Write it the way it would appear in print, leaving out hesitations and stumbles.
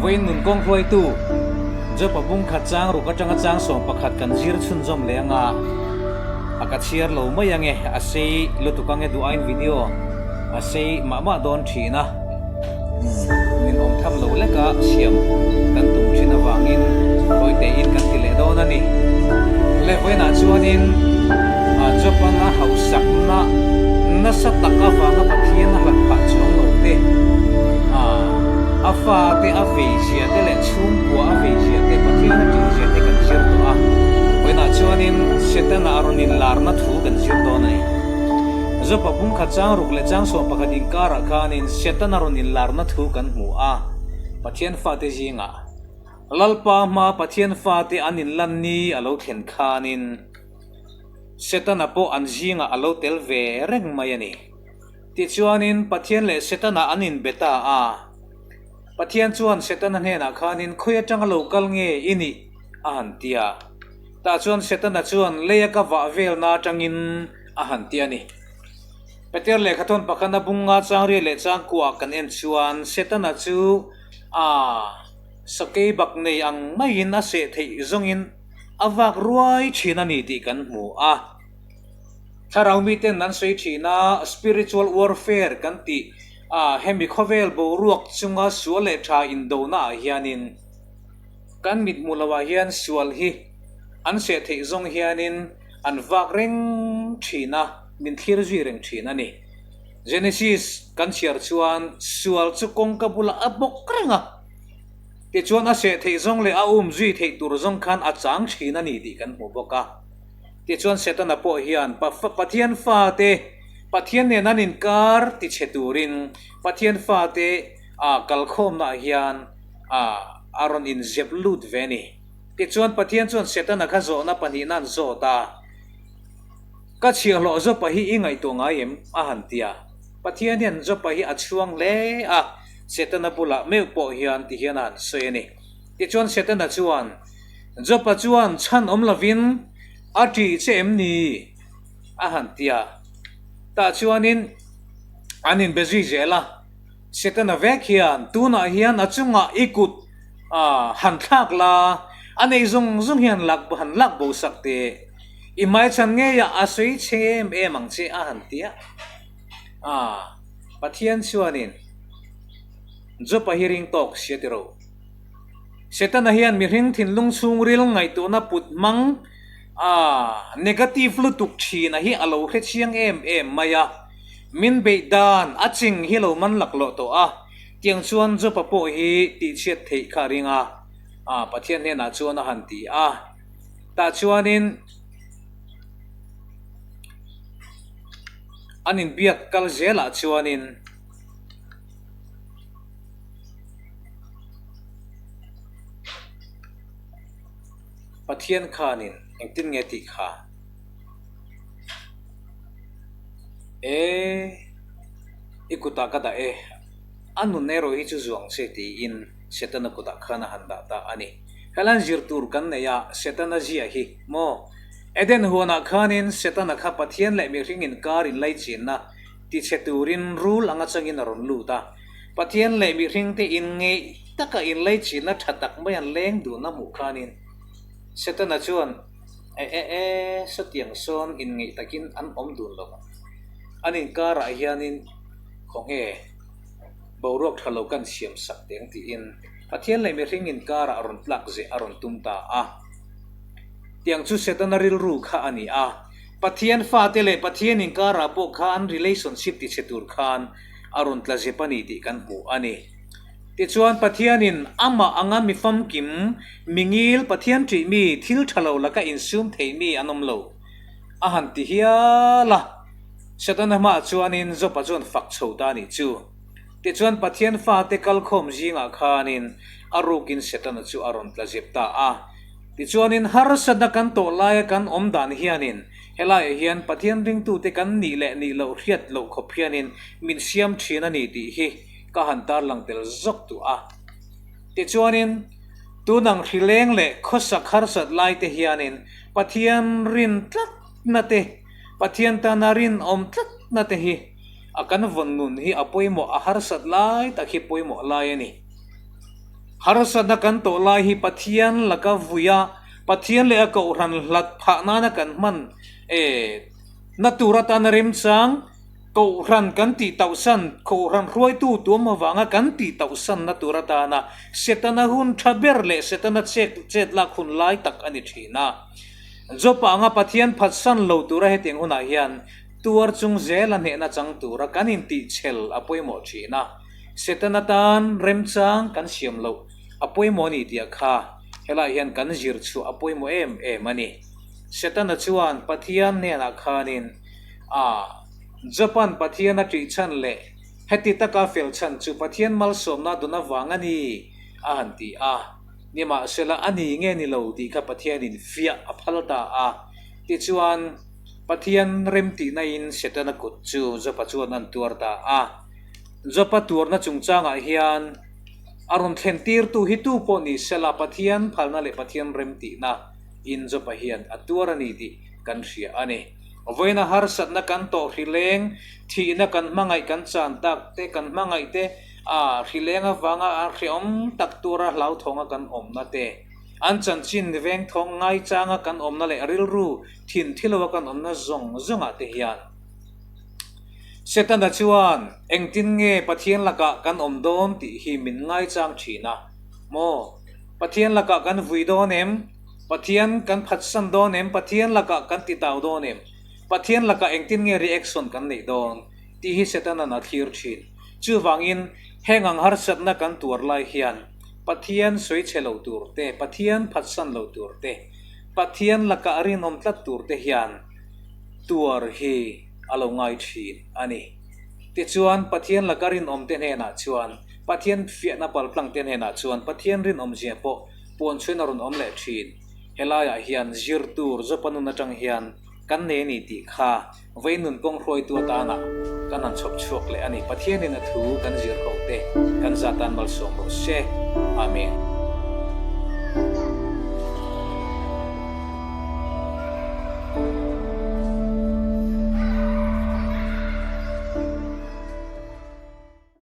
Vawiin nun kawng hruaitu Job-a bung khat chang ruk atanga chang 11 kan zir chhunzawm leh anga a ka chhiar lo mai ange, a sei lutuk ange duh aiin video a sei mah mah dawn thin a, min awm tham lo leka siam kan tum thin avangin hawitein kan ti leh dawn a ni. Le vawiinah chuanin Job-an a hausakna nasa tak avanga Pathian a hlat phah chuang lo te, a fate a veizia te leh chhungkua a veizia te, Pathian a ṭihzia te kan zir tawh a. Vawiinah chuanin Setana a rawn inlarna thu kan zir dawn a ni. Job-a pumkhat chang ruk leh chang 11 inkarah khanin Setana rawn inlarna thu kan hmu a, Pathian fate zingah Lalpa hmaa Pathian fate an inlan ni a lo thlen khanin Setana pawh an zingah a lo tel ve reng mai a ni. Tichuanin Pathian leh Setana an inbe ta a. Pathian chuan Setana hnenah khanin khawi atanga lo kal nge i nih a han ti a. Tah chuan Setana chuan leia ka vah velna atangin a han ti a ni. Peter lehkhathawn pakhana bunga changriat leh changkuah kan en chuan Setana chu a Sakei bak nei ang maiin a seh theih zawngin a vak ruai thin a ni tih kan hmu a. Thlarau miten an sawi thin a, spiritual warfare kan tih a, hemi khawvel boruak chunga sual leh tha indona ah hianin kan mit hmuh loh ah hian sual hi an seh theih zawng hianin an vak reng thin a, min thlir zui reng thin a ni. Genesis kan chhiar chuan sual chu kawngka bulah a bawk reng a, tichuan a seh theih zawng leh a um zui theih tur zawng khan a chang thin a ni tih kan hmu bawk a. Tichuan Setana pawh hian Pathian fate Pathian nen an inkar ti chhe turin Pathian fate a kalkhawmnaah hian a rawn inzep lut ve a ni. Tichuan Pathian chuan Setana kha zawhna pahnihna an zawt a. Ka chhiahhlawh Jopa hi i ngaihtuah ngai em? a han ti a. Pathian hian Jopa hi a chhuang hle a, Setana bulah meuh pawh hian ti hian a han sawi a ni. Tichuan Setana chuan, Jopa chuan chhan awm lovin a ṭih che em ni? a han ti a. Tah chuanin an inbe zui zel a, Setana vek hian tunah hian a chungah i kut han thlak la, a nei zawng zawng hian han lak bo sak teh. I hmaichhan ngeiah a sawi chhe em em ang che a han ti a. Aaa, Pathian chuanin Jopa hi ring tawk sia ti ro. Setana hian mihring thinlung chhungril ngaihtuahna put hmang a negative lutuk thina hi a lo hre chiang em em mai a. Min beih dan a ching hi lo man laklawh tawh a, tiang chuan Jopa pawh hi tihchhiat theih kha a ring a, aa Pathian hnenah chuan a han ti a. Tah chuanin an inbiak kal zelah chuanin Pathian khanin engtin nge tih kha e i kutah ka dah e a nun erawh hi chu zuang che tiin Setana kutah khan a han dah ta a ni. Helan zir tur kan nei a, Setana zia hi maw? Eden huanah khanin Setana kha Pathian leh mihring inkar inlaichinna tichhe turin rul anga changin a rawn lut a. Pathian leh mihringte inngeih taka inlaichinna tha tak mai an leng duhna hmuh khanin Setana chuan, E e e, sawtiang sawn inngeih takin an awm dun lo. An inkarah hianin khawnge boruak tha lo kan siam sak teng tiin Pathian leh mihring inkarah a rawn tlak zeh a rawn tum ta a. Tiang chu Setana rilru kha a ni a. Pathian fate leh Pathian inkarah pawh khan relationship ti chhe tur khan a rawn tla zep a ni tih kan hmu a ni. Tichuan Pathianin amah anga mi famkim, mi ngil, Pathian ṭih mi, thil ṭha lo laka insum thei mi an awm lo a han ti hial a. Setana hmaah chuanin Job-a chuan fak chho ta a nih chu. Tichuan Pathian fate kalkhawm zingah khanin a rukin Setana chu a rawn tla zep ta a. Tichuanin harsatna kan tawh laia kan awm dan hianin helaiah hian Pathian ringtute kan nih leh nih loh hriat loh khawp hianin min siam thin a ni tih hi ka han tarlang tel zawk duh a. Tichuanin tunang hrileng leh khawsak harsat laite hianin Pathian rin tlatna te, Pathian tana rinawm tlatna te hi A kan vawn nun hi a pawimawh a harsat lai tak hi pawimawh lai a ni. Harsatna kan tawh lai hi Pathian laka vui a, Pathian leh a kohhran hlat phah nana kan hman e na tur atana remchang kohhran kan tih tauhsan, kohhran hruaitu tuam avanga kan tih tauhsan na tur atana Setana hun tha ber leh Setana chet chet lak hun lai tak a ni thin a. Job anga Pathian phatsan lo tura hetiang hunah hian tuar chung zela hnehna chang tura kan intihchhel a pawimawh thin a. Setana tan remchang kan siam loh a pawimawh a ni tih kha helaiah hian kan zir chhuah a pawimawh em em a ni. Setana chuan Pathian hnenah khanin a Japan Pathian a ṭih chhan leh heti taka fel chhan chu Pathian malsawmna dun avang a ni a han ti a. Nimahsela a ni nge ni lo tih kha Pathianin fiah a phal ta a. Tichuan Pathian remtihnain Setana kut chu Jopa chuan an tuar ta a. Jopa tuarna chungchangah hian a rawn thlen tirtu hi tu pawh ni sela Pathian phalna leh Pathian remtihna in Jopa hian a tuar a ni tih kan hria a ni. Vawiina harsatna kan tawh hrileng, thihna kan hmangaih kan chan tak te, kan hmangaih te a hrileng avanga a hreawm tak tura hlauthawng a kan awmna te, an chanchin vengthawng ngaichanga kan awmna leh rilru thin thilo a kan awmna zawng zawngah te hian Setana chuan engtin nge Pathian lakah kan awm dawn tih hi min ngaichang thin a maw? Pathian lakah kan vui dawn em? Pathian kan phatsan dawn em? Pathian lakah kan titau dawn em? Pathian lakah engtin nge reaction kan neih dawn tih hi Setana'n a thlir thin. Chuvangin heng ang harsatna kan tuar lai hian Pathian sawi chhe lo tur te, Pathian phatsan lo tur te, Pathian lakah rinawm tlat tur te hian tuar hi a lo ngai thin a ni. Tichuan, Pathian laka rinawmte hnenah chuan, Pathian fiahna paltlangte hnenah chuan Pathian rinawmzia pawh puan chhuin a rawn awm leh thin. Helaiah hian zir tur Jopa nun atang hian kan nei a ni tih kha vei nun kawng hruaitu atana kan han chhawp chhuak leh a ni. Pathianin a thu kan zir ho te kan zatan malsawm rawh se. Amen.